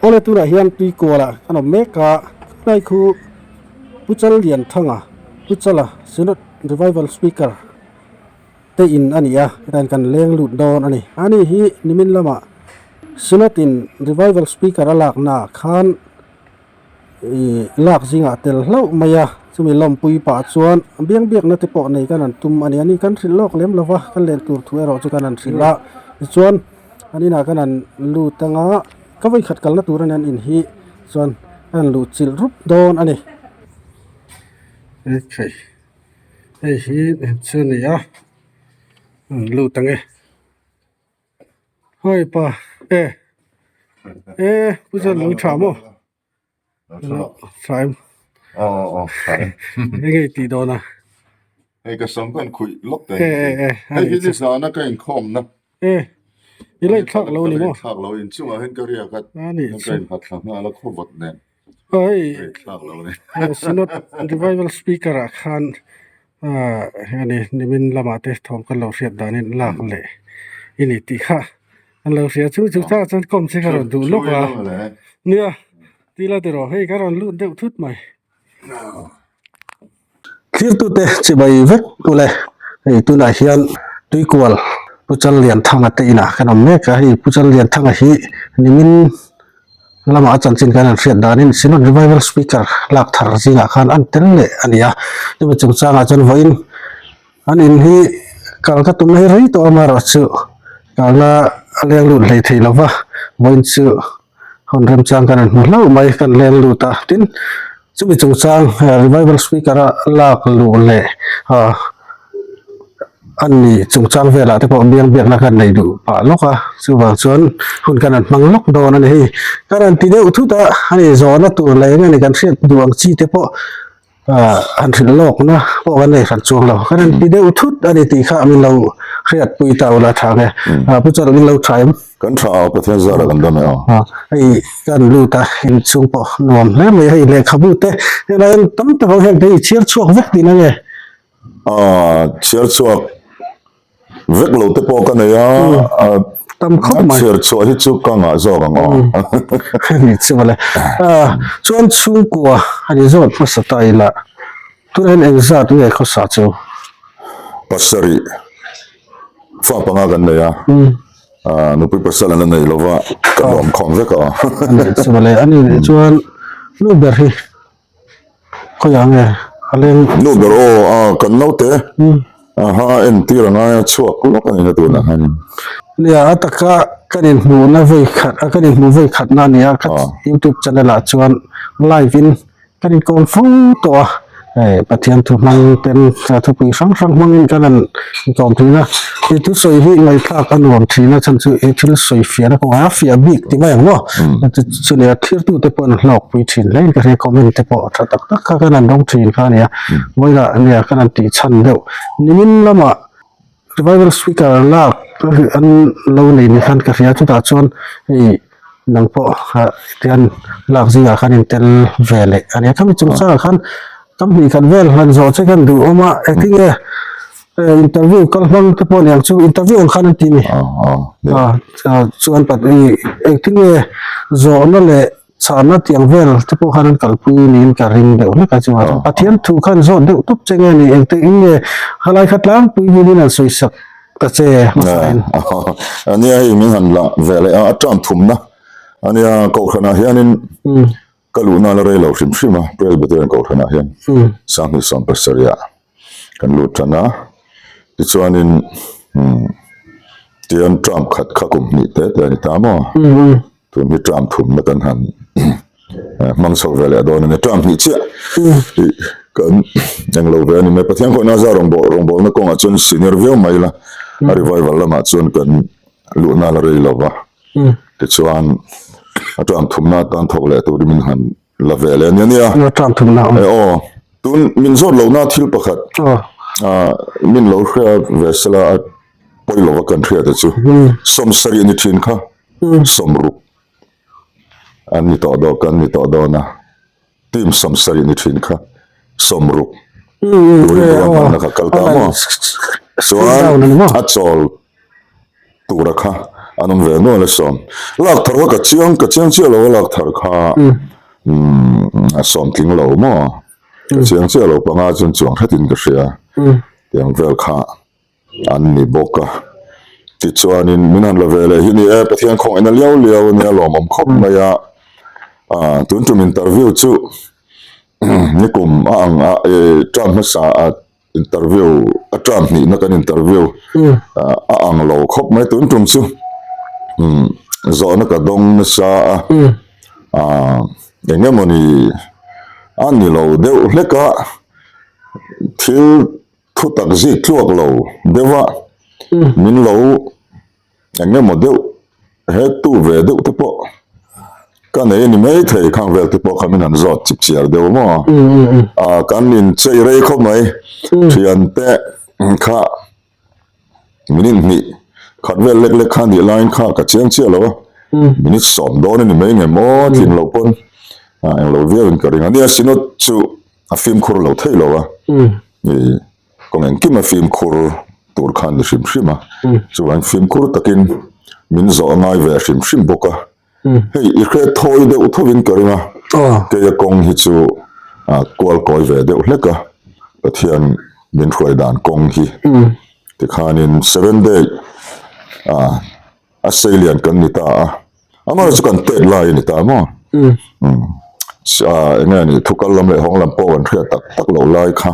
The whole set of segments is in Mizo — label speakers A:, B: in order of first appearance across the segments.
A: Awle tunah hian Tuikualah kan awm mek a, khulai khu Pu Challianthanga, Pu Chala, Synod Revival Speaker te in a ni a, hetah hian kan leng lut dawn a ni. Ani hi nimin lamah Synod in Revival Speaker a laknaah khan Ih lak zingah tel hlauh mai a, chumi lawmpui pah chuan biang biakna te pawh nei kan han tum a ni. Ani kan hrilh lawk lem lova, kan len tur thu erawh chu kan han hrilh a. Tichuan an inah kan han lut anga ka vawikhat kalna tur a ni an in hi chuan kan han luh chilh rup dawn a ni. Hei hi chu a ni a, an lut ang e. Hawi pa e e pu chuan lo tha maw lo tha em
B: aw aw aw tha em
A: enge i tih dawn a
B: hei ka sam ka inkhuih lawk te
A: e e e
B: hei hi ni zana ka inkhawm na
A: e i la inthlak lo ni maw
B: inthlak lo inchungah hian ka riak a
A: a ni
B: ka inhat thla nghal a khawvawt nen
A: hei
B: inthlak lo ni
A: synod revival speaker ah khan Aaa hengani nimin lamah te thawm kan lo hriat danin lak leh i ni tih kha an lo hria chu chu changah chuan kawm che ka rawn duh lawk a nia tila tiraw hei ka rawn lut deuh thut mai. Thirtute chibai vek ule hei tunah hian Tuikual Pu Challianthanga te inah kan awm mek a hei Pu Challianthanga hi nimin Lamah a chanchin kan han hriat danin Synod Revival Speaker lak thar zingah khan an tel leh a ni a, chumi chungchangah chuan vawiin an in hi kal ka tum hi rei tawh amaherawh chu kalna a leng lut hlei thei lova, vawiin chu hun remchang kan han hmu hlauh mai kan leng lut a, tin chumi chungchang Revival Speaker a lak luh leh ah. A ni chungchang velah te pawh biang biakna kan nei duh pah lawk a, chuvang chuan hun kan han hmang lawk dawn a ni hei. Kan han ti deuh thut a, a ni zawhna tur leh eng eng kan hriat duh ang chi te pawh ah han hrilh lawkna pawh kan nei hran chuang lo. Kan han ti deuh thut a ni tih kha min lo hriatpui ta ula tha nge. Ah Pu Chalh min lo tha em?
B: Kan tha a, Pathian zara kan dam e aw.
A: Ah hei kan lut a, inchhung pawh nuam hle mai a, hei lehkhabu te helai hian tam tak ho hian te i chhiar chhuak vek tihna nge?
B: Chhiar chhuak vek lo te pawh ka nei a,
A: tam khawp mai.
B: Chhiar chhuah hi chu ka ngah zawk ang aw.
A: Ni chu mawle. Chuan chhungkua a ni zawt hmasa ta ila, tunah hian engzat nge khawsa chu?
B: Pasarih fa panga kan nei a, nupui pasal an la nei lova, kan awm khawm vek a.
A: Ni chu mawle, a ni leh chuan nu ber hi. Khawiah nge a leng?
B: Nu ber aw a kan naute aha entir a ngai a chhuak lawk a ni na tunah hian.
A: Nia a taka kan inhmuhna vawi khat a kan inhmuh vawi khatna a ni a ka youtube channel ah chuan live in kan inkawm fo tawh a hei Pathian thu hmang ten thupui hrang hrang hmangin kan han inkawm thin a i thusawi hi ngaihthlak a nuam thin a chhan chu i thil sawi fiahna kawngah a fiah bik ti mai ang maw chu nia thirtute pawh an hlawkpui thin hle in ka hria comment te pawh tha tak tak kha kan han dawng thin kha a nia vawilah nia kan han tih chhan deuh nimin lamah revival speaker lak an lo nei ni khan ka hria chutah chuan hei nang pawh tian lak zingah khan intel ve leh a nia khami chungchangah khan tam hnih khat vel han zawh che khan duh awm a engtinge interview kal hmang te pawh aniang chu interview ang khan an ti a ni chuan engtinge zawhna leh chhahna tiang vel te pawh khan an kalpui niin ka ring deuh hlek a chuan Pathian thu khan zawt deuh tawp che nge ni engtin nge halai kha tlangpui niin an sawi sak ta che hmasa in.
B: Ania hei min han la ve leh a a term thumna ania kohhranah hianin ka luhna la rei lo hrim hrim a Presbyterian kohhranah hian Sanghnih 17 ah kan lut tan a tichuanin tian term khat kha kum hnih te te a ni ta maw. Tun hi term thumna kan han hmang chho ve leh dawn a ni. Term hnih chiah tih kan eng lo ve a ni mai. Pathian khawihna zar rawngbâwl rawngbâwlna kawngah chuan senior viau mai ila a revival lamah chuan kan luhna la rei lo va. Tichuan a term thumna atan thawk leh turin min han la ve leh a ni a nia.
A: Term thumna
B: awm. Aw, tun min zawt lohna thil pakhat min lo hria ve sela a pawi lova kan hriat a chu. 70 ni thin kha. 60 an ni tawh dawn kan ni tawh dawn a team 70 ni thin kha 60 turin ruahmanna kha kal ta maw chuan a chawl tura kha An awm ve nual a sawm. Lak thar kha ka chiang ka chiang chiah lo a lak thar kha a sawm tling lo maw? Ka chiang chiah lo panga chuan chuang hretin ka hria. Tiang vel kha an ni bawk a. Tichuanin min han la ve leh hi ni e, Pathian khawngaihna liau liau a nia lawmawm khawp mai a. Tun tum interview chu nikum a ang a term hmasa a interview a term hnihna kan interview a ang lo khawp mai tun tum chu zawhna ka dawng nasa a eng emawni a ni lo deuh hlek a thil thu tak zik tluak lo deuh a min lo Eng emaw deuh he tu ve deuh te pawh ka nei a ni mai thei khang vel te pawh kha min han zawt chip chiar deuh maw a kan in chei rei khawp mai thian te kha minute hnih khat vel lek lek kha nih laiin kha ka chiang chiah lo a minute sawm dawn a ni mai nge maw tlin loh pawn a englo viau in ka ring a nia synod chu a fimkhur lo thei lo a Kawng engkim a fimkhur tur kha a ni hrim hrim a, chuvangin fimkhur takin min zawh a ngai ve hrim hrim bawk a. Hei i hre thawi deuh thovin ka ring a, keia kawng hi chu a kual kawi ve deuh hlek a, Pathian min hruai dan kawng hi tikhanin seven day a A seilian kan ni ta a, amaherawhchu chu kan tet lai a ni ta maw? Eng nge ni, thukal lam leh hawng lam pawh kan hriat tak tak loh lai kha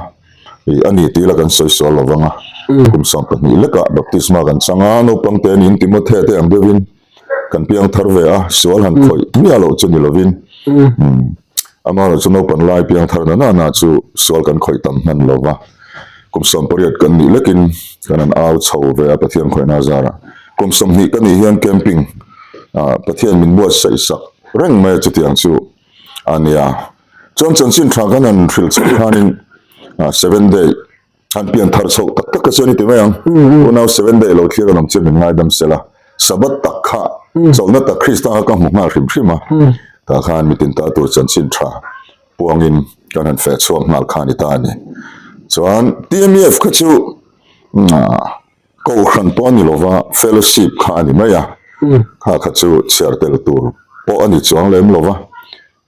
B: a ni tih ila kan sawi sual lo vang a. Kum 12 lekah baptisma kan chang a, naupang te niin Timothea te ang deuhin kan piang thar ve a, sual han khawih miah loh chu ni lovin. Amaherawhchu chu naupan lai piang thar na na chu sual kan khawih tam hman lo va, kum 18 kan nih lekin kan han au chho ve a Pathian khawihna zarah. Kum 20 ka nih hian camping ah Pathian min buatsaih sak reng mai a chutiang chu a nia. Chuan chanchin tha kan han hrilh chhoh khanin seven day Han pian thar chhoh tak tak ka chuan i ti mai ang. Unau seven day lo thlir an awm chuan min ngaidam sel a. Sabbath tak kha chawlhna tak Krista kha ka hmu nghal hrim hrim a. Tah khan mitin ta tur chanchin tha puangin kan han feh chhuak nghal kha a ni ta a ni. Chuan TMEF kha chu Kohhran pawh a ni lova fellowship kha a ni mai a. Kha kha chu chhiar tel tur pawh a ni chuang lem lova.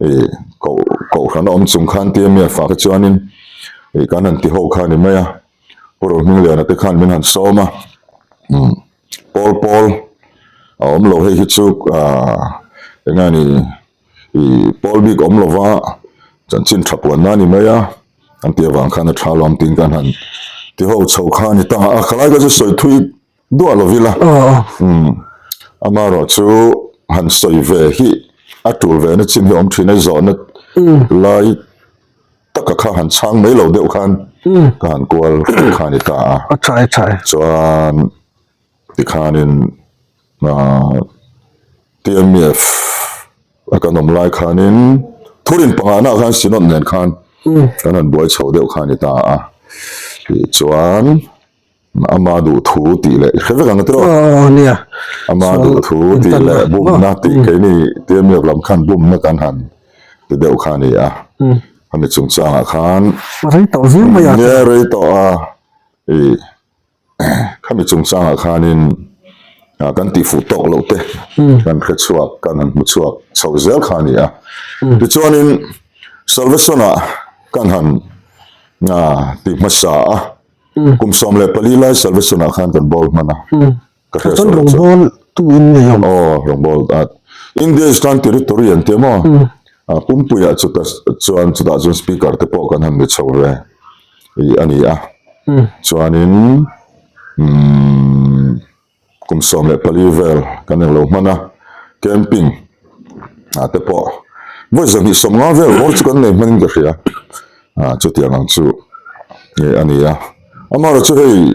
B: Ih koh kohhran a awm chung khan tia mi a fah kha chuanin ih kan han ti ho kha a ni mai a Pu Rohmingliana te khan min han sawm a umm pawl pawl a awm lo hei hi chu ah eng nge ni ih pawl bik awm lova chanchin tha puanna a ni mai a an tih avang khan a tha lawm tiin kan han ti ho chho kha a ni ta a khalai kha chu sawi thui Duah lo ila. Umm. Amaherawh chu han sawi ve hi a tul ve na chin hi awm thin a, zawhna lai taka kha han chhang mai lo deuh khan ka han kual hret kha a ni ta a.
A: A tha e tha e.
B: Chuan tikhanin aah TMF a kan awm lai khanin thurin pangana khan Synod nen khan kan han buai chho deuh kha a ni ta a. Tichuan. Ama duh thu tih leh i hre vek ang tiraw?
A: Aw nia.
B: Ama duh thu tih leh bumna tih keini TMF lam khan bumna kan han ti deuh kha a ni a. Khami chungchangah khan.
A: Rei tawh viau mai a.
B: Nia rei tawh a. I khami chungchangah khanin kan tih fuh tawk loh te kan hre chhuak kan han hmu chhuak chho zel kha a ni a. Tichuanin Salvation-ah kan han ti hmasa a. Kum 14 lai Salvation ah khan kan bawl hman a.
A: Ka hria chuan rawngbawl tu in ngei awm.
B: Aw rawngbawl a India Eastern Territory an tia maw? A pumpuiah chuta chuan chutah chuan speaker te pawh kan han ni chho ve i a ni a. Chuanin umm Kum 14 vel kan eng lo hman a, camping ah te pawh vawi 250 vel bawr chu kan nei hmanin ka hria, ah chutiang ang chu a ni a. Amaherawhchu hei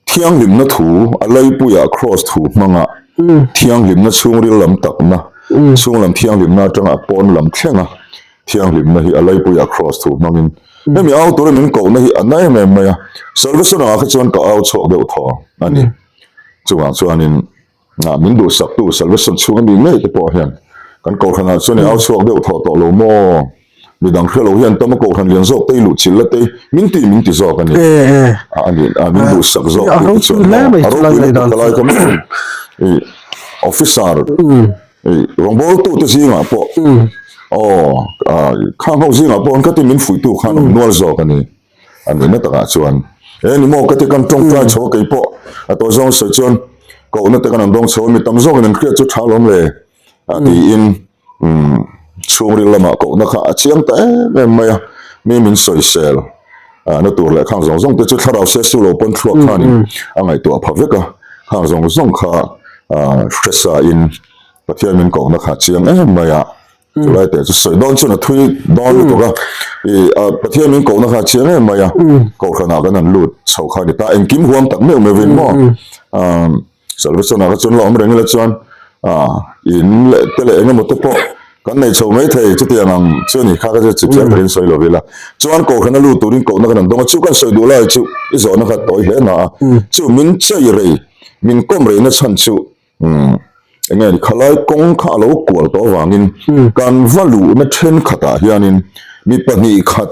B: thianghlimna thu a laipuiah cross thu hmanga thianghlimna chhungril lam takna, chhunglam thianghlimna atanga pawn lam thlenga thianghlimna hi a laipuiah cross thu hmangin hemi au tura min kohna hi a na em em mai a, Salvation angah kha chuan ka au chhuak deuh thaw a ni. Chuvang chuanin min duhsaktu Salvation chhunga mi ngei te pawh hian kan kohhranah chuan i au chhuak deuh thaw tawh lo maw? Midang hre lo hian tama kohhran lian zawk te i luh chilh la te min ti min ti zawk a ni. A ni, min duhsak zawk tu te chuan maw? A ropui lutuk ka lai kha maw? Officer rawngbawltute zingah pawh aw khang ho zingah pawh an ka ti min fuihtu khan awm nual zawk a ni. A nihna takah chuan e ni maw ka ti kan tawngtai chho a kei pawh a tawh zawng sawi chuan kohna te kan an dawng chho a mi tam zawkin an hriat chu tha lawm le a tiin chhungril lamah kohna kha a chiang ta em em mai a mi min sawisel na tur leh khang zawng zawng te chu thlarau se su lo pawn thluak khanin a ngaihtuah pha vek a khang zawng zawng kha hre sa in Pathian min kohna kha a chiang em mai a chulai te chu sawi dawn chuan a thui dawn lutuk a ih Pathian min kohna kha a chiang em mai a kohhranah kan han lut chho kha a ni ta engkim huam tak meuh meuhin maw Salvation ah kha chuan la awm reng ila chuan ah in leh te leh eng emaw te pawh kan nei chho mai thei chutiang ang chu a ni kha kha chu chipchiar takin sawi lo ila chuan kohhran a lut turin kohna kan han dawng a chu kan sawi duh lai chu i zawhna kha tawi hle na a chu min chei rei min kawm rei na chhan chu umm eng nge ni khalai kawng kha a lo kual tawh avangin kan va luhna thenkhatah hianin mi pahnih khat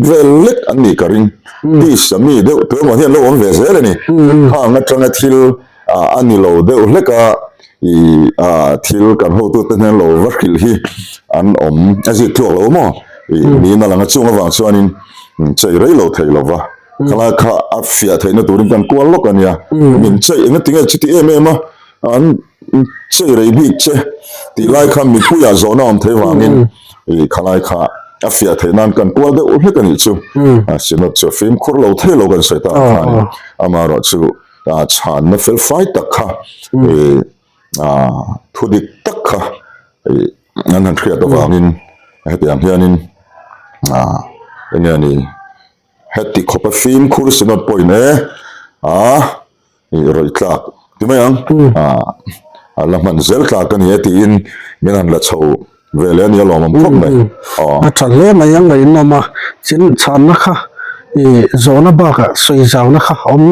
B: vel lek an nih ka ring tisa mi deuh tu emaw hian lo awm ve zel a ni khang atanga thil a ni lo deuh hlek a ih ah thil kan hotute hnen lo va hrilh hi an awm a zit tluak lo maw ih niin a lang a chung avang chuanin chei rei lo thei lo va khalai kha a fiah theihna turin kan kual lawk a nia min chei eng tinge chuti em em a An chei rei bik che tih lai khan mipuiah zawhna awm thei vangin ih khalai kha a fiah theih nan kan kual deuh hlek a nih chu. Synod chu a fimkhur lo thei lo kan sawi tak ang khanin amaherawh chu chhanna fel fai tak kha ih thu dik tak kha ih an han hriat avangin hetiang hianin eng nge ni heti khawpa fimkhur Synod pawhin e a Ih rawih tlak ti mai ang a la hman zel tlak a ni e tiin min han la chho ve leh a ni a lawmawm khawp mai.
A: A tha hle mai a ngaihnawm a, chin chhanna kha ih zawhna bakah sawi zauna kha a awm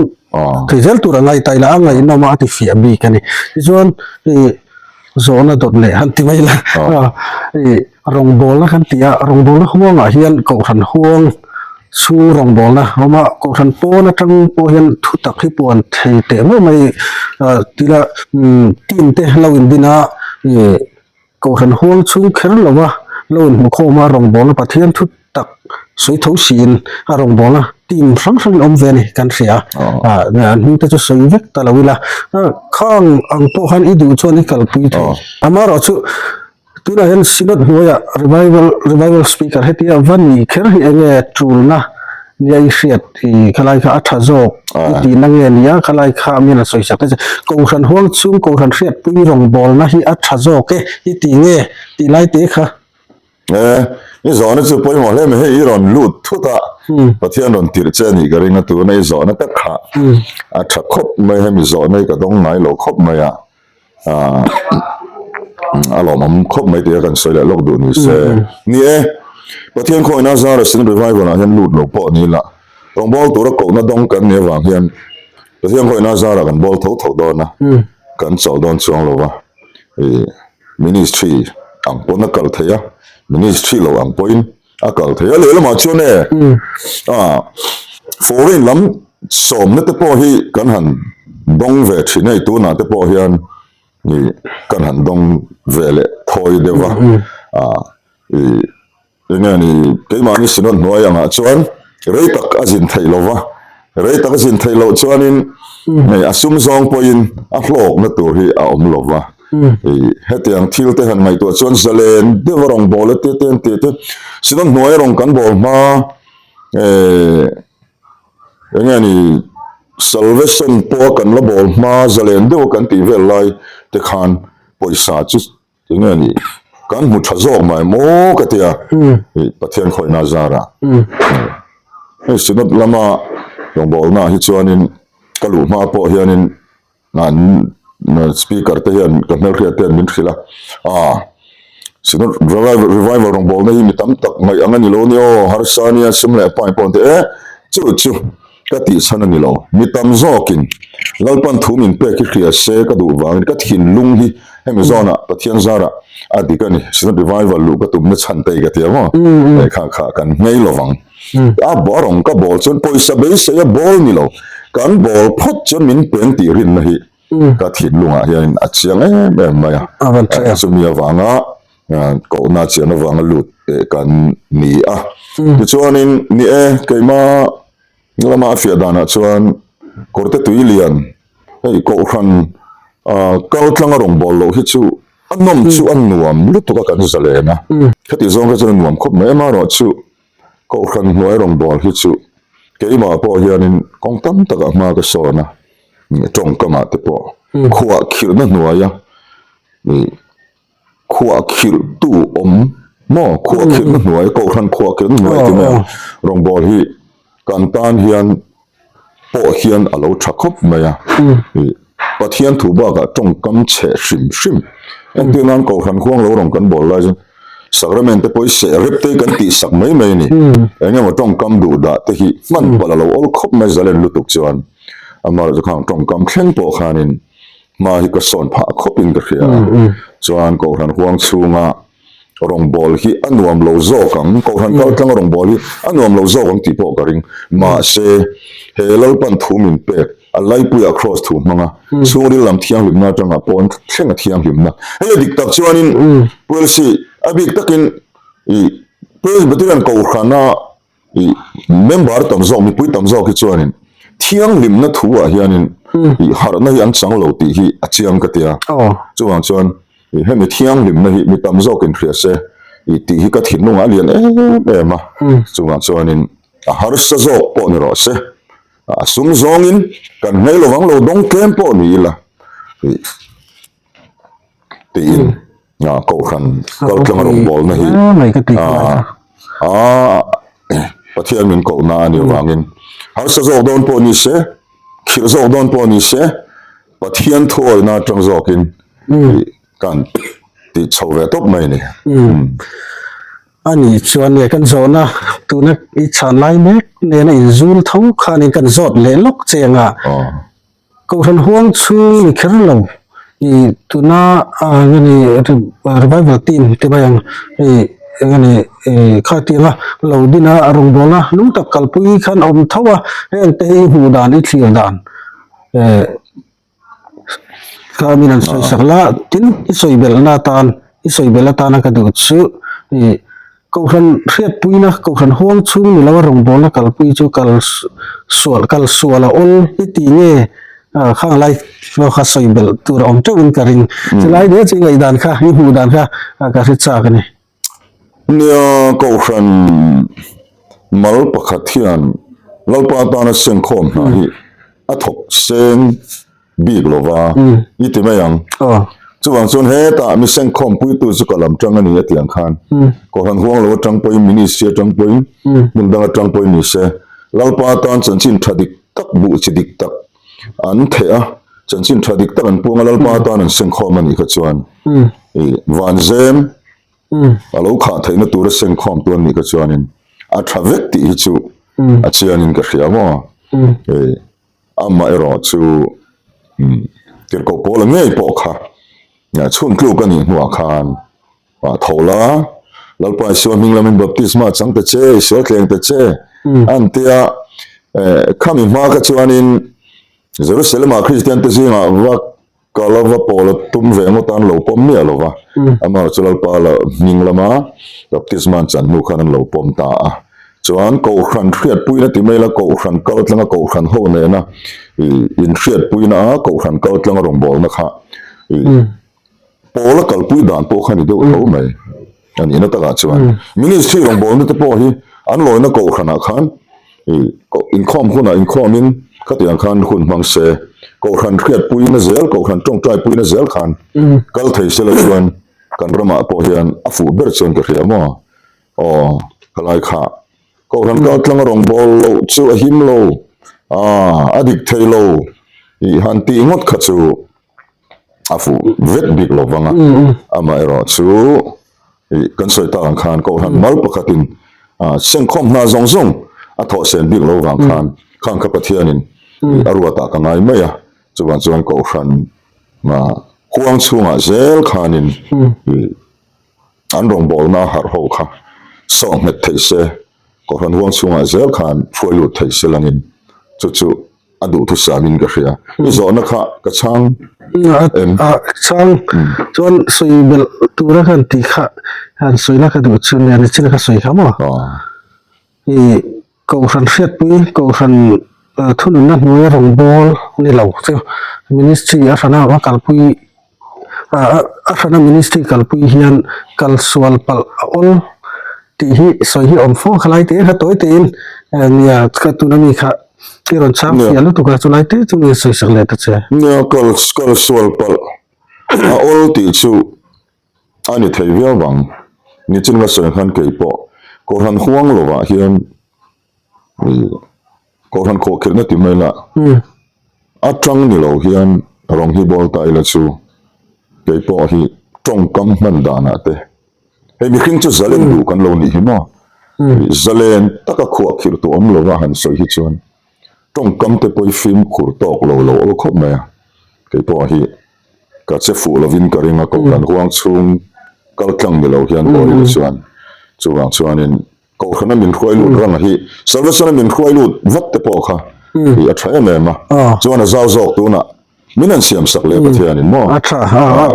A: thei zel tur a ngaihtuah ila a ngaihnawm a a ti fiah bik a ni. Tichuan ih zawhna dawt leh han ti mai ila ih rawngbawlna kan ti a, rawngbawlna huangah hian kohhran huang chhung rawngbawlna a awm a, kohhran pawn atang pawh hian thu tak hi puan thei teh meuh mai tila team te lo indin a ih kohhran huang chhung kher lova lo inhmukhawm a rawngbawlna Pathian thu tak sawi tho siin a rawngbawlna team hrang hrangin awm ve a ni kan hria a an hming te chu sawi vek ta lo ila khang ang pawh khan i duh chuan i kalpui thei amaherawh chu tunah hian synod hnuaiah revival revival speaker hetia va ni kher hi enge tulna nia i hriat i khalai kha a tha zawk i tihna nge nia khalai kha mian a sawi sak te kohhran huang chhung kohhran hriatpui rawngbawlna hi a tha zawk e i tih nge tih lai te kha.
B: E, i zawhna chu pawimawh hle mai hei i rawn lut thut a, Pathian rawn tirh che a nih ka ring a tuna i zawhna tak kha a tha khawp mai hemi zawhna hi ka dawng ngai lo khawp mai a, a lawmawm khawp mai tih a kan sawi leh lawk duh ni se. Ni e, Pathian khawina zara Synod Revival ah hian lut lo pawh ni ila, rawngbâwl tura kohna dawng kan nih avang hian Pathian khawina zara kan bawl tho tho dawn a, kan chawlh dawn chuang lo va. Ministry ang pawn a kal thei a, ministry lo ang pawhin a kal thei a. Lehlamah chuan e ah foreign lam sawmna te pawh hi kan han dawng ve thin hei tunah te pawh hian ih kan han dawng ve leh thawi deuh a ah ih Eng nge ni, keimahni Synod hnuai angah chuan rei tak a zin theih lo va, rei tak a zin theih loh chuanin hei a sum zawng pawhin a hlawkna tur hi a awm lo va. Hei hetiang thil te han ngaihtuah chuan zalen deuh a rawn bawl e te te an tih te, Synod hnuai a rawn kan bawl hma eh eng nge ni Salvation pawh a kan la bawl hma zalen deuh a kan tih vel lai te khan pawisa chu Tinge ni kan hmu tha zawk mai maw ka tia ih Pathian khawihna zara hei Synod lama rawngbawlna hi chuanin ka luh hma pawh hianin an speaker te hian ka hmelhriat te hian min hrilh a ah Synod revival rawngbawlna hi mi tam tak ngaih ang a ni lo nia aw harsa nia sum leh pai pawh an ti e chu chu Ka tih chhan a ni lo. Mi tam zawkin Lalpan thu min pek hi hria se ka duh vangin ka thinlung hi hemi zawnah Pathian zarah a dik a ni. Synod Revival luh ka tumna chhan te hi ka ti a maw? Hei kha kha kan nghei lo vang. A rawng ka bawl chuan pawisa beisei a bawl ni lo. Kan bawl phawt chuan min peng tih rinna hi. ka thinlungah hianin a chiang em em mai a. Chumi avanga kohna chian avanga lut kan ni a. Tichuanin ni e, keima lama a fiah danah chuan kawrte tui lian hei kohhran kal tlanga rawngbâwl loh hi chu a nawm chu a nuam lutuk a kan zalen a. Khati zawng kha chuan a nuam khawp mai amaherawhchu Kohhran hnuai rawngbâwl hi chu keimah pawh hianin kawng tam takah hma ka sawn a, tawngkamah te pawh khuah khirhna hnuaia khuah khirhtu awm maw khuah khirhna hnuai kohhran khuah khirhna hnuai ti mai ang rawngbâwl hi kan tan hian pawh hian a lo tha khawp mai a, Pathian thu bakah tawngkam chhe hrim hrim entir nan Kohhran khuang lo rawn kan bawl lai chuan Sacrament te pawh hi seh rep te hi kan tih sak mai mai a ni, eng emaw tawngkam duh dah te hi hman palh a lo awl khawp mai zalen lutuk chuan amaherawhchu khang tawngkam thleng pawh khanin hma hi ka sawn phah khawpin ka hria a, chuan Kohhran huang chhunga Rawngbâwl hi a nuam lo zâwk ang, Kohhran kal tlanga rawngbâwl hi a nuam lo zâwk ang tih pawh ka ring. Mahse, he Lalpan thu min pêk, a laipuiah Kraws thu hmanga chhungril lam thianghlimna aṭanga pawn thleng a thianghlimna. Hei a dik tak chuanin Puelsi, a bik takin i Presbyterian Kohhrana I member tam zawk, mipui tam zawk hi chuanin thianghlimna thu ah hianin i harhna hi an chang lo tih hi a chiang ka ti a. Chuvang chuan i hemi thianghlimna hi mi tam zawkin hria se i tih hi ka thinlungah a lian em em a. Chuvang chuanin a harsa zawk pawh ni rawh se, a sum zawngin kan hmel lovang lo dawng tlem pawh ni ila i tiin Kohhran kaltlanga rawngbawlna hi Pathian min kohna a nih avangin harsa zawk dawn pawh ni se, khirh zawk dawn pawh ni se, Pathian thuawihna atang zawkin kan tih chho ve tawp mai a ni.
A: A nih chuan nge kan zawhna tuna i chhan lai mek nena inzul tho khanin kan zawt leh lawk che anga. Kohhran huang chhung ni kher lo i tuna eng nge revival team te mai ang hei eng nge khatianga lo din a rawngbawlna lung tak kalpui khan a awm tho a heng te hi hmuh dan i thlir dan eh kha min an sawi sak la tin i sawi belhna atan i sawi belh atana ka duh chu i Kohhran hriatpuina, Kohhran huang chhung ni lo a rawngbawlna kalpui chu kal sual kal sual a awl i tih nge khang lai pawh kha sawi belh tur a awm teuhin ka ring. Chulai nia chu i ngaihdan kha, i hmuh dan kha ka hre chak a ni.
B: Nia, Kohhran mal pakhat hian Lalpa atana sengkhawm hna hi a thawk seng bik lo va, i ti mai ang. Chuvang chuan hetah mi sengkhawmpuitu chu ka lam tang a ni a ti ang khan Kohhran huang lo atang pawhin, ministry atang pawhin, hmun dang atang pawhin ni se, Lalpa atan chanchin tha dik tak, buh chi dik tak an theh a, chanchin tha dik tak an puang a, Lalpa atan an sengkhawm a nih kha chuan i vanzem a lo khah theihna tura sengkhawmtu an nih kha chuanin a tha vek tih hi chu a chiangin ka hria maw. Amah erawh chu tirhkoh Paula ngei pawh kha chhun tluk a nih hnuah khan tho la, Lalpa Isua hming lamin baptisma chang ta che, Isua tleng ta che an ti a. Khami hma kha chuanin Jerusalem-ah Kristian te zingah va Ka la va pawl a tum ve ngawt a, an lo pawm miah lo va. Amaherawhchu chu Lalpa la hming lama baptisma an chan hnu khan an lo pawm ta a. Chuan Kohhran hriatpuina ti mai la, Kohhran kal tlanga Kohhran ho nena inhriatpuina a, Kohhran kal tlanga rawngbawlna kha pawl a kalpui dan pawh kha a ni deuh tho mai. A nihna takah chuan ministry rawngbawlna te pawh hi an lawina kohhranah khan inkhawm hunah inkhawmin khatiang khan hun hmang se, kohhran hriatpuina zel, kohhran tawngtaipuina zel khan kal thei sela chuan kan ramah pawh hian a fuh ber chuan ka hria maw? Aw, khalai kha kohhran kal tlanga rawngbâwl loh chu a him lo, a dik thei lo tih han tih ngawt kha chu a fuh vek bik lo vang a, amaherawh chu ih kan sawi tak ang khan Kohhran mal pakhatin sengkhawm hna zawng zawng a thawh sen bik lo vang khan khang kha Pathianin ih a ruatah ka ngai mai a, chuvang chuan Kohhran huang chhungah zel khanin ih an rawngbawlna a harh ho kha sawh nghet theih se, Kohhran huang chhungah zel khan hruai lut theih se langin chu chu. a duhthusam in ka hria. I zawhna kha ka chhang em?
A: A chhang chuan sawi belh tura kan tih kha han sawina ka duh chu nia nichin ka sawi kha maw? I Kohhran hriatpui, Kohhran thununna hnuaia rawngbâwl ni lo chu Ministry a hrana a kalpui a hrana Ministry kalpui hian kal sual palh a awl tih hi sawi hi a awm fo a, khalai te kha tawi tein nia ka tuna mi kha i rawn chhang fiah lutuk a, chulai te chu nge sawi sak leh ta che.
B: Nia kal kal sual palh a awl tih chu A ni thei viau vang. Nichin ka sawi khan kei pawh Kohhran huang lovah hian ih Kohhran khawhkhirhna ti mai la atang ni lo hian rawng hi bawl ta ila chu kei pawh hi tawngkam hman danah te hei mihring chu zalen duh kan lo nih hi maw zalen taka khuahkhirh tu awm lova han sawi hi chuan tawngkam te pawh hi fimkhur tawk lo lo awl khawp mai a kei pawh hi. Ka che fuh lovin ka ring a, Kohhran huang chhung kal tlang ni lo hian aw ila chuan chuvang chuanin Kohhrana min hruai lut ranga hi Salvation-a min hruai lut vat te pawh kha hi a tha em em a, chuan a zau zawk tunah min han siam sak leh Pathianin maw?
A: A tha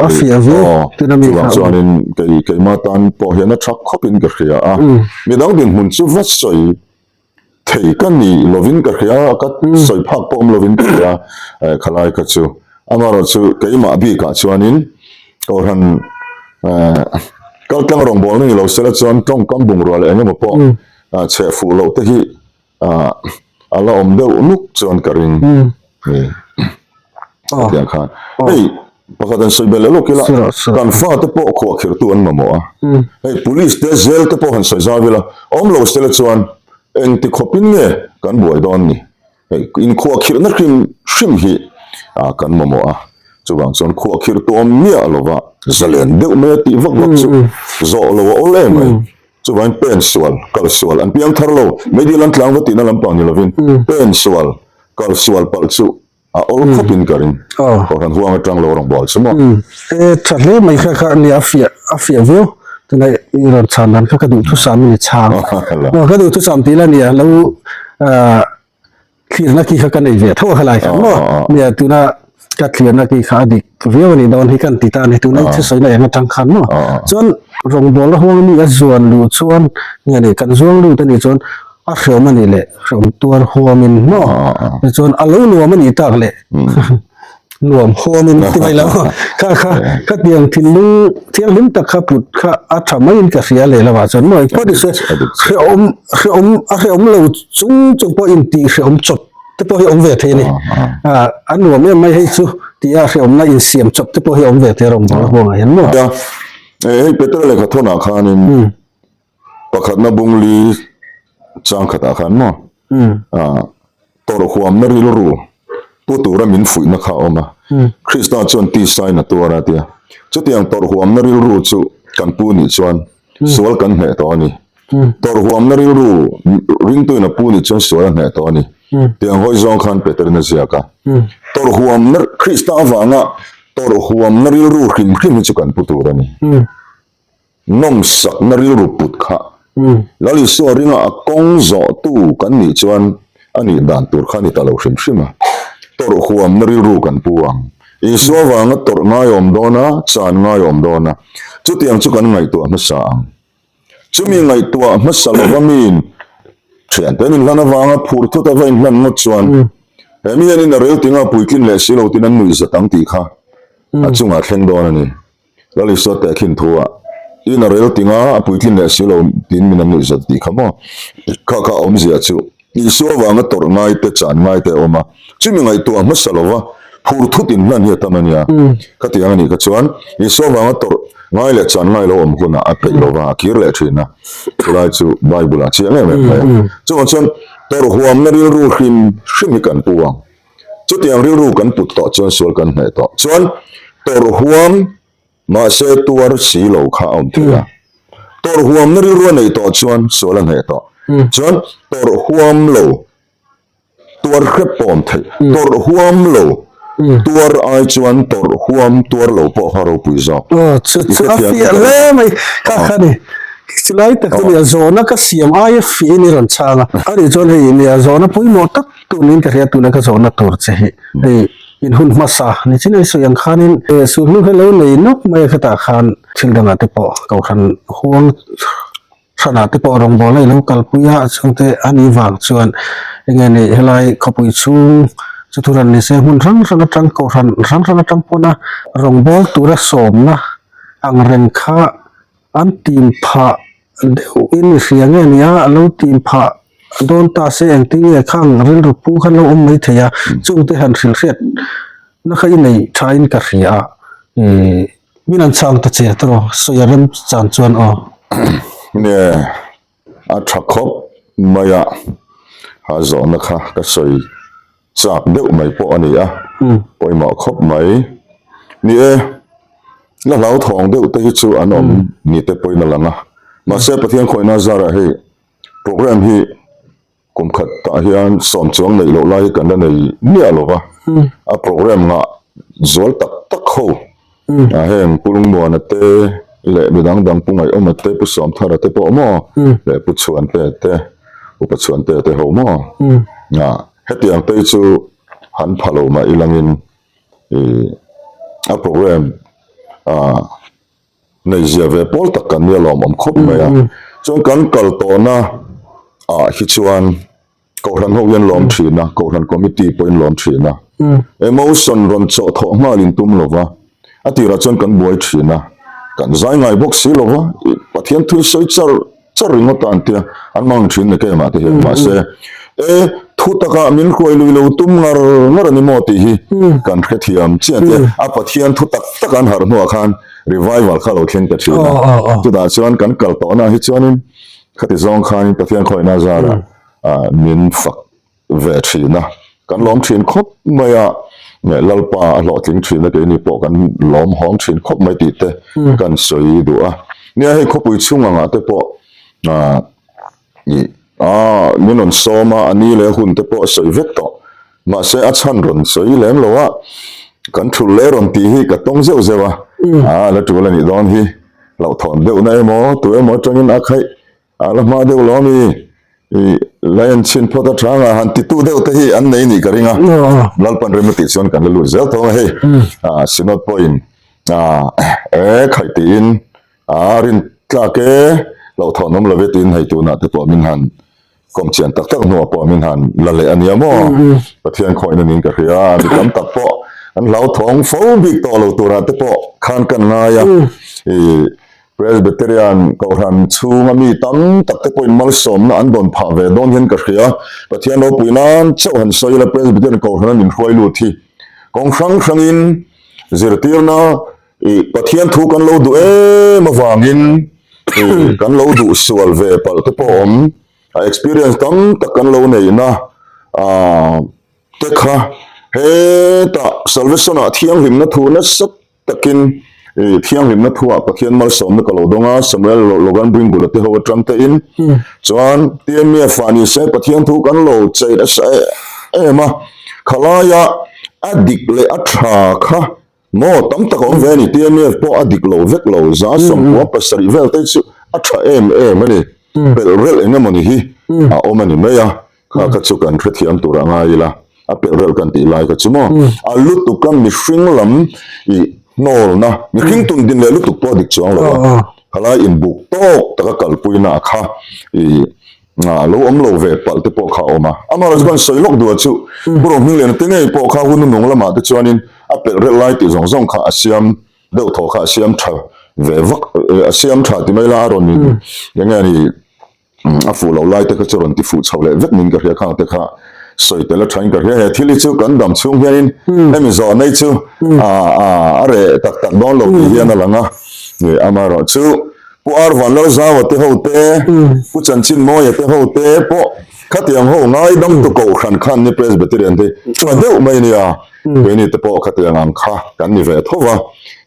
A: a fiah viau tuna mi kha.
B: Chuvang chuanin kei keima tan pawh hian a tha khawpin ka hria a, midang dinhmun chu va sawi Thei ka ni lovin ka hria, ka sawi phak pawh awm lovin ka hria khalai kha chu. Amaherawhchu keimah bikah chuanin Kohhran kaltlang rawngbawlna ni lo sela chuan tawngkam bungrua leh engemaw pawh chheh fuh loh te hi a la awm deuh nuk chuan ka ring. Hetiang khan hei pakhat an sawi belh leh lawk ila kan fate pawh khuahkhirhtu an mamawh a hei police te zel te pawh han sawi zau ila awm lo sela chuan engti khawpin nge kan buai dawn ni hei inkhuahkhirhna hrim hrim hi ah kan mamawh a chuvang chuan khuahkhirhtu awm miah lova zalen deuh mai a tih vak vak chu zawh lo a awl em mai chuvangin pen sual kal sual an piang thar lo meidil an tlang va tihna lampang ni lovin pen sual kal sual palh chu a awl khawp in ka ring Kohhran huang atang lo rawn bawl chu maw.
A: E tha hle mai kha kha nia a fiah a fiah viau tuna i rawn chhan dan kha ka duh thusam in i chhang ka duh thusam tih la nia lo thlirna khi kha ka nei ve tho a khalai kha maw nia tuna ka thlirna khi kha a dik viau a nih dawn hi kan ti ta a ni tuna i thusawi na eng atang khan maw chuan rawngbawlna huang mi a zuan luh chuan nge ni kan zuang lut a nih chuan A hreawm a nih leh hreawm tuar huamin maw? Tichuan a lo nuam a nih tak leh nuam huamin ti mai lo. Kha kha khatiang thinlung thianghlim tak kha put kha a tha maiin ka hria leh lovah chuan maw engpawh ni se hreawm hreawm a hreawm lo chung chung pawh intih hreawm chawp te pawh hi awm ve thei a ni. A nuam em mai hei chu tia hreawmna insiam chawp te pawh hi awm ve thei a rawngbawlna huangah hian maw?
B: Hei Peter lehkha thawnah khanin Pakhatna bungli chang khatah khan maw tawrh huamna rilru pu tura min fuihna kha a awm a, Krista chuan tisain a tuar a tia. Chutiang tawrh huamna rilru chu kan pu nih chuan sual kan hneh tawh a ni. Tawrh huamna rilru ringtuin a pu nih chuan sual a hneh tawh a ni. Tiang hawi zawng khan Peterin a ziak a. Tawrh huamna Krista avanga tawrh huamna rilru hrim hrim hi chu kan pu tur a ni. Nawmsakna rilru put kha Lal Isua ringa a kawng zawhtu kan nih chuan a nih dan tur kha a ni ta lo hrim hrim a. Tawrh huamna rilru kan pu ang. Isua vanga tawrh ngaiawm dawn a, chan ngaiawm dawn a, chutiang chu kan ngaihtuah hmasa ang. Chumi ngaihtuah hmasa lova miin thiante an inhlan avanga phur thut a va inhlan ngawt chuan he mi hianin a rel tinga puitlin leh si lo tin an nuihzat ang tih kha a chungah thleng dawn a ni. Lal Isua tehkhin thu a, In a rel tinga a puitlin leh si lo tiin min an nuih zat tih kha maw? Kha kha a awmzia chu Isua avanga tawrh ngai te, chan ngai te a awm a, chumi ngaihtuah hmasa lova phur thut in hlan hi a tam a nia. Khatiang a nih kha chuan Isua avanga tawrh ngai leh chan ngai lo awm hunah a peih lova a kir leh thin a, chulai chu Bible ah chiang em em mai a. Chuvang chuan tawrh huamna rilru hrim hrim hi kan pu ang. Chutiang rilru kan put tawh chuan sual kan hneh tawh chuan tawrh huam mahse tuar si lo kha a awm thei a. Tawrh huamna rilru a neih tawh chuan sual a hneh tawh. Chuan tawrh huam lo tuar hrep pawh awm thei. Tawrh huam lo tuar ai chuan tawrh huam tuar lo pawh kha ropui zawk.
A: Aw chu chu a fiah hle mai kha kha ni. Chulai tak chu nia zawhna ka siam aia fiahin i rawn chhang a, a nih chuan hei nia zawhna pawimawh tak tunin ka hria tuna ka zawhna tur che hi hei in hun hmasa ni chin ei sawi ang khanin sulhnu hi lo nei nawk mai a khetah khan thil dangah te pawh kohhran huang hranah te pawh rawngbawlna i lo kalpui a chungte a nih vang chuan enge ni helai khawpui chhung chu thuran ni se hmun hrang hrang atang kohhran hrang hrang atang pawna rawngbâwl tura sawmna ang reng kha An tim phah deuh in i hria nge nia, a lo tim phah dawn ta se engtin nge khang rilru pu khan lo awm mai thei a, chungte han hrilh hriat na kha i nei tha in ka hria a, ih min an chhang ta che tawh sawi a rem chan chuan aw.
B: Nge a tha khawp mai a, a zawhna kha ka sawi chak deuh mai pawh a ni a, pawimawh khawp mai. Ni e, la hlauthawng deuh te hi chu an awm ni te pawhin a lang a, mahse Pathian khawihna zarah hei program hi kum khat tah hian sawm chuang neih loh lai hi kan la nei miah lo va, a program ngah zual tak tak ho a heng Pu Lungmuana te leh midang dang Pu Ngaihawma te Pu Sawmthara te pawh maw leh Pu Chhuante te Upa Chhuante te ho maw a hetiang te hi chu han pha lo mah ilangin ih a program ah nei zia ve pawl tak kan nia lawmawm khawp mai a chuan kan kal tawhna ah hi chuan. Kohhran ho hian lawm thin a, Kohhran Committee pawhin lawm thin a. Emotion rawn chawh thawh nghal in tum lo va, a tirah chuan kan buai thin a, kan zai ngai bawk si lo va, Pathian thu sawi char char ringawt a an tia, an hmang thin ni keimah te hian mahse e thu takah min hruai lui lo tum ngar ngar a ni maw tih hi kan hrethiam chiah te, a Pathian thu tak tak an harh hnuah khan revival kha lo thleng ta thin a, chutah chuan kan kal tawhna hi chuanin khati zawng khanin Pathian khawihna zarah min fak ve thin a, kan lawm thin khawp mai a, Lalpa a hlawhtling thin a keini pawh kan lawm hawng thin khawp mai tih te kan sawi duh a. Nia hei khawpui chhung angah te pawh ih min rawn sawm a, a ni leh hun te pawh a sawi vek tawh, mahse a chhan rawn sawi lem lo a, kan thul leh rawn tih hi ka tawng zeuh zeuh a, a la tul a nih dawn hi, hlauhthawn deuhna emaw tu emaw atangin a khaih A la hma deuh lo ami i la en chhin phawt a tha anga han titu deuh te hi an nei nih ka ring a Lalpan rem a tih chuan kan la lut zel tawng a hei a Synod pawhin a e khaih tiin a rin tlak e hlauhthawn awm lo ve tiin hei tunah te pawh min han kawm chian tak tak hnuah pawh min han la leh a nia maw Pathian khawihna niin ka hria a mi tam tak pawh an hlauthawng fo bik tawh lo turah te pawh khan kan ngai a i Presbyterian Kohhran chhunga mi tam tak te pawhin malsawmna an dawn phah ve dawn hian ka hria. Pathian ropui nan chauh han sawi ila Presbyterian Kohhran a min hruai lut hi kawng hrang hrangin zirtirna ih Pathian thu kan lo duh em avangin ih kan lo duh sual ve palh te pawh a awm. A experience tam tak kan lo neihna ah te kha hetah Salvation ah thianghlimna thu nasa Takin, i thianghlimna thuah Pathian malsawmna ka lo dawng a, Samuel Logan Bringula te ho atang tein. Chuan, TMF ah ni se Pathian thu kan lo chei nasa em a, khalaia a dik leh a tha kha maw tam tak a awm ve a ni. TMF pawh a dik lo vek lo, 97 vel te chu a tha em em a ni. Pelh relh eng emawni hi a awm a ni mai a. Kha kha chu kan hrethiam tur a ngai ila, a pelh relh kan tih lai kha chu maw? A lutuk a mihring lam i hnawlna, mihring tun din leh lutuk pawh a dik chuang lo a, khalai inbuk tawk taka kalpuina a kha i lo awm lo ve palh te pawh kha a awm a. Amaherawhchu kan sawi lawk duh a chu, Pu Rohmingliana te ngei pawh kha hun nung lamah te chuanin a pelh relh lai tih zawng zawng kha a siam deuh thaw kha a siam tha ve vak, a siam tha ti mai la a rawn eng nge ni, A fuh loh lai te kha chu rawn ti fuh chho leh vek niin ka hria khang te kha sawi tel a thain ka hria he thil hi chu kan dam chhung hianin hemi zawh nei chu a a a reh tak tak dawn lo tih hian a lang a amaherawh chu Pu Ar Vanlalzaua te ho te Pu Chanchinmawia te ho te pawh khatiang ho ngaidam tu kohhran khan ni Presbyterian te tha deuh mai nia keini te pawh khatiang ang kha kan ni ve tho va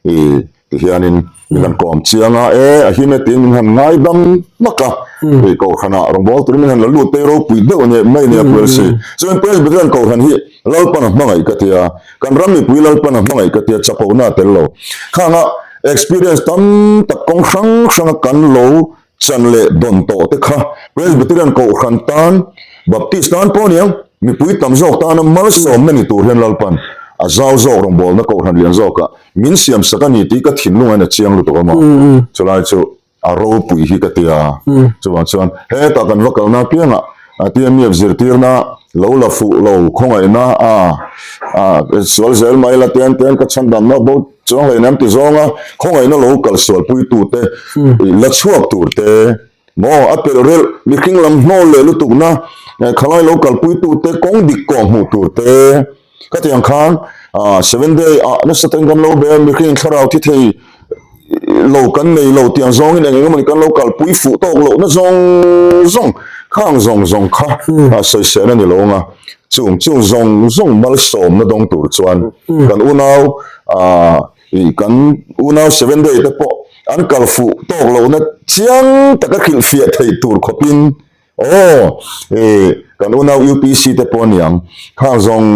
B: i Tihianin min han kawm chiang a, e a him e tiin min han ngaidam hmak a, hei Kohhranah rawngbâwl turin min han la lut te ropui deuh ania mai ania Pu LC. Chuan Presbyterian Kohhran hi Lalpan a hmangaih ka tia, kan ram mipui Lalpan a hmangaih ka tia chapona a tel lo. Khanga experience tam tak kawng hrang hranga kan lo. Chan leh dawn tawh te kha Presbyterian Kohhran tan, Baptist tan pawh aniang, mipui tam zawk tana malsawmna ni tur hian Lalpan a zau zawk rawngbawlna Kohhran lian zawkah min siam sak a ni tih ka thinlung a chiang lutuk a maw? Chulai chu a ropui hi ka ti a. Chuvang chuan hetah kan va kalna apiangah TMF zirtirna lo la fuh lo khawngaihna a sual zel mai la tian tian ka chhandamna bo chuang hlei nem ti zawnga khawngaihna lo kal sualpuitute la chhuak turte maw a pelh relh mihring lam hnawl leh lutukna khalai lo kalpuitute kawng dik kawh hmuh turte Khatiang khan Seven Day ah nasa takin kan lo be a, mihring thlarau thi thei lo kan nei lo tiang zawngin eng eng emawni kan lo kalpui fuh tawk lohna zawng zawng khang zawng zawng kha sawisel a ni lo ang a, chung chung zawng zawng malsawmna dawng tur chuan kan unau kan unau Seven Day te pawh an kal fuh tawk lohna chiang taka hrilhfiah theih tur khawpin Aw, i kan unau UPC te pawh aniang, khang zawng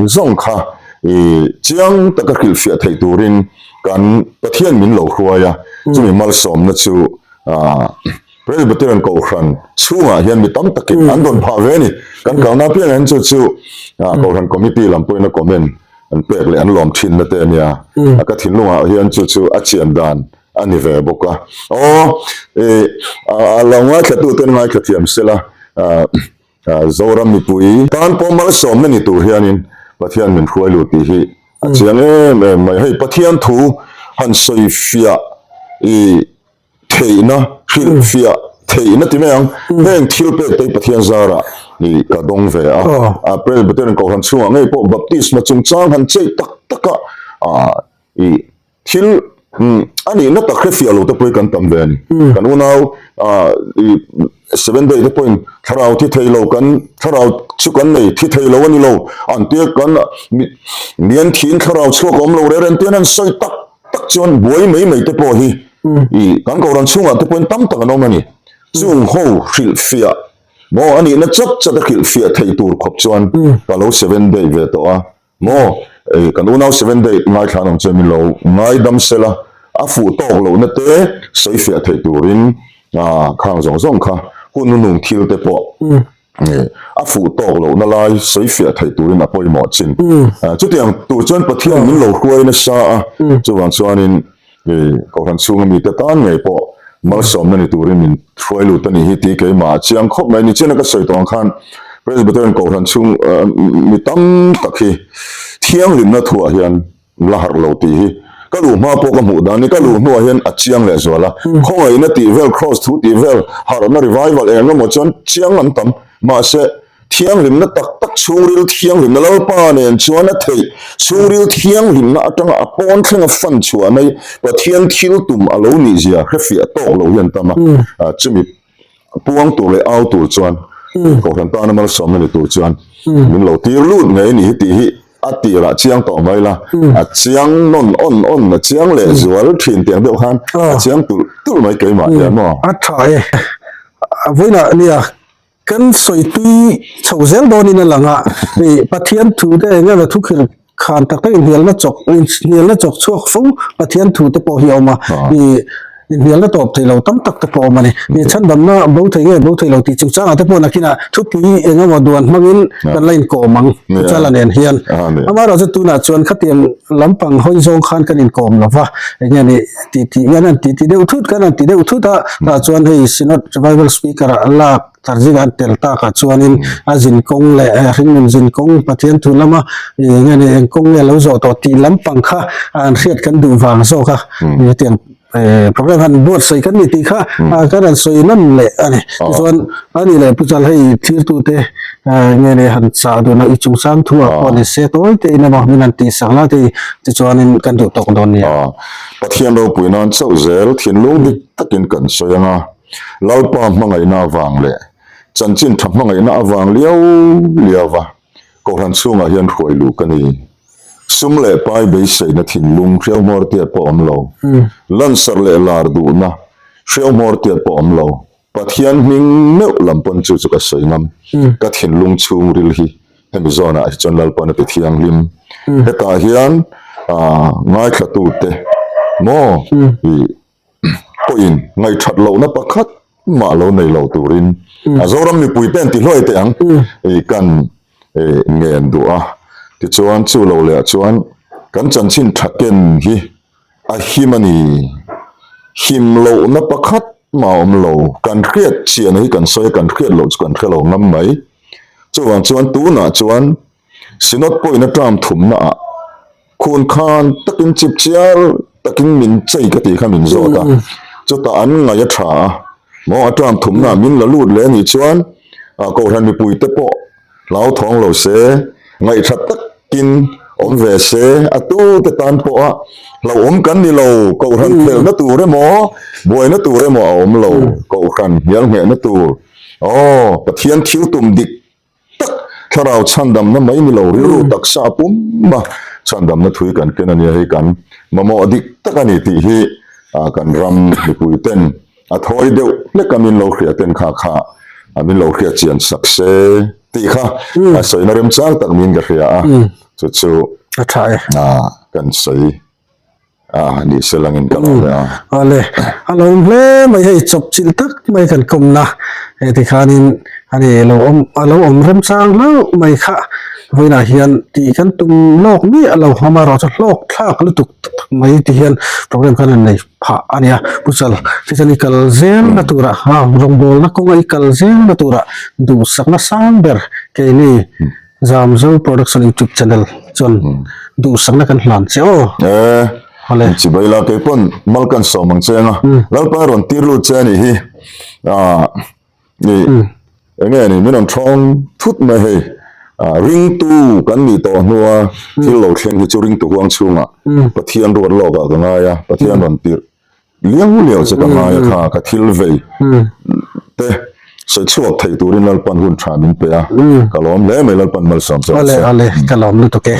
B: zawng kha i chiang taka hrilhfiah theih turin kan Pathian min lo hruai a, chumi malsawmna chu ah Presbyterian Kohhran chhungah hian mi tam takin an rawn phah ve a ni. Kan kalna apiangah hian chu chu ah Kohhran Committee lam pawhin a comment an pek leh an lawm thinna te ania, a ka thinlungah hian chu chu a chian dan a ni ve bawk a. Aw, ih, a lo ngaithla ten ngaithla thiam se la, Zoram mipui tan pawh malsawmna ni tur hianin Pathian min hruai lut tih hi a chiang em em mai. Hei Pathian thu han sawi fiah ih theihna, hrilh fiah theihna ti mai ang, heng thil pek te hi Pathian zarah ih ka dawng ve a. Presbyterian Kohhran chhungah ngei pawh baptisma chungchang han chei tak taka ih Thil a nihna tak hrefiah lo te pawhin kan tam ve a ni. Kan unau Seven Day te pawhin thlarau thi thei lo kan thlarau chu kan nei thi thei lo a ni lo an tia kan mian thiin thlarau chhuak a awm lo reng reng tian an sawi tak tak chuan buai mai mai te pawh hi kan kohhran chhungah te pawhin tam tak an awm a ni. Chung ho hrilhfiah maw a nihna chat chat a hrilhfiah theih tur khawp chuan ka lo Seven Day ve tawh a. Maw, ei kan unau Seven Day ngaithla an awm chuan min lo ngaidam sela, a fuh tawk lohna te sawi fiah theih turin khang zawng zawng kha hun nunung thil te pawh a fuh tawk lohna lai sawi fiah theih turin a pawimawh chin. Chutiang tur chuan Pathian min lo hruai nasa a, chuvang chuanin Hei Kohhran chhunga mite tan ngei pawh malsawmna ni turin min hruai lut a nih hi tih keimah a chiang khawp mai. Nichina ka sawi tawh ang khan Presbyterian Kohhran chhung mi tam tak hi thianghlimna thuah hian la harh lo tih hi ka luh hma pawh ka hmuh dan ni. Ka luh hnuah hian a chiang leh zual a. Khawngaihna tih vel, Kraws thu tih vel, harhna revival eng emaw chuan chiang an tam. Mahse. Thianghlimna tak tak chhungril thianghlimna Lalpa nen chuan a theih. Chhungril thianghlimna atanga a pawn thlenga fan chhuah mai Pathian thil tum a lo nih zia hrefiah tawk lo hian tam a. Chumi puang tur leh au tur chuan Kohhran tana malsawmna ni tur chuan min lo tir lut ngei a nih hi tih hi a tirah chiang tawh mai la. A chiang nawn awn awn a chiang leh zual thin tiang deuh khan a chiang tulh tulh mai keimah hian maw.
A: A tha e. Vawiinah nia Kan sawi tui chho zel dawnin a lang a, ih Pathian thu te eng emaw thukhirh khan tak tak inhnialna chawk inhnialna chawk chhuak fo Pathian thu te pawh hi a awm a, ih inhnialna tawp thei lo tam tak te pawh a awm a ni. Ih chhandamna bo thei nge bo thei lo tih chungchangah te pawh nakinah thupui eng emaw duan hmangin kan la inkawm ang Puchala nen hian. Amaherawhchu tunah chuan khatiang lampang hawi zawng khan kan inkawm lo va, eng nge ni Ti ti kan han ti ti deuh thut kan han ti deuh thut a, tah chuan hei Synod Revival Speaker ah lak tarzinga an tel takah chuanin a zin kawng leh hringnun zin kawng Pathian thu lama ih nge ni eng kawng nge lo zawh tawh tih lampang kha an hriat kan duh vang zawk a, hetiang program han buatsaih kan ni tih kha kan han sawi nawn leh a ni. Tichuan ani leh Pu Chal hei thirtute nge ni han chah duh loh i chungchang thu ah pawh ni se tawi te in emaw min han tihsak la tih tichuanin kan duh tawk dawn nia.
B: Pathian ropui nan chauh zel thinlung dik takin kan sawi ang a, Lalpa hmangaihna avang leh chanchin tha hmangaihna avang liau liau va Kohhran chhungah hian hruai luh ka ni. Sum leh pai beiseina thinlung hriau hmawr tiat pawh awm lo, lansarh leh lar duhna hriau hmawr tiat pawh awm lo, Pathian hming meuh lam pawn chu chu ka sawi ngam. Ka thinlung chhungril hi hemi zawnah hi chuan Lalpawn a ti thianghlim. Hetah hian ngaithlatute maw ih pawhin ngaihthat lohna pakhat. mah lo nei lo turin a Zoram mipui te an ti hluai teh ang i kan ngen duh a. Tichuan chu lo leh ah chuan kan chanchin tha ken hi a him a ni. Him lohna pakhat mah a awm lo. Kan hriat chiahna hi kan sawi a, kan hriat loh chu kan hre lo ngam mai. Chuvang chuan tunah chuan Synod pawhin a term thumna ah khun khan takin chip chiar takin min chei ka tih kha min zawt a, chutah an ngaih a tha a, maw a term thumna ah min la lut leh a nih chuan ah Kohhran mipui te pawh hlauthawng lo se, ngaihtha takin awm ve se, a tu te tan pawha hlauhawm kan ni lo, Kohhran phelhna tur emaw buaina tur emaw a awm lo, Kohhran hnial nghehna tur aw Pathian thil tum dik tak thlarau chhandamna mai ni lo rilru taksa a pum a, chhandamna thui kan ken a nia hei kan mamawh dik tak a ni tih hi kan ram mipui ten a thawi deuh hlek a min lo hria ten kha kha a min lo hriat chian sak se tih kha a sawina remchang tak niin ka hria a chu chu
A: a tha e
B: kan sawi. A ni se langin ka lawm e a.
A: Awle, a lawm hle mai hei chawp chilh tak mai kan kawmna heti khanin ani lo awm a lo awm remchang hlauh mai kha vawiinah hian tih kan tum lawk miah lo amaherawhchu hlawk thlak lutuk tak mai ti hian program khan an nei phah a nia. Pu Chal tichuan i kal zelna turah rawngbawlna kawnga i kal zelna turah duhsakna sang ber keini Zamzo Production YouTube channel chuan duhsakna kan hlan che aw.
B: E, Hale. Chibai la kei pawn mal kan sawm ang che anga. Lalpa rawn tir lut che anih hi. Ah, ni enge ni min rawn thawng thut mai hei. Ah, ringtu kan nih tawh hnua thil lo thleng hi chu ringtu huang chhungah Pathian ruat lawk ah ka ngai a, Pathian rawn tirh Liau liau che ka ngai a kha ka thil vei te sawi chhuak thei turin Lalpan hun tha min pe a, ka lawm hle mai Lalpan malsawm che
A: awle awle ka lawm lutuk e.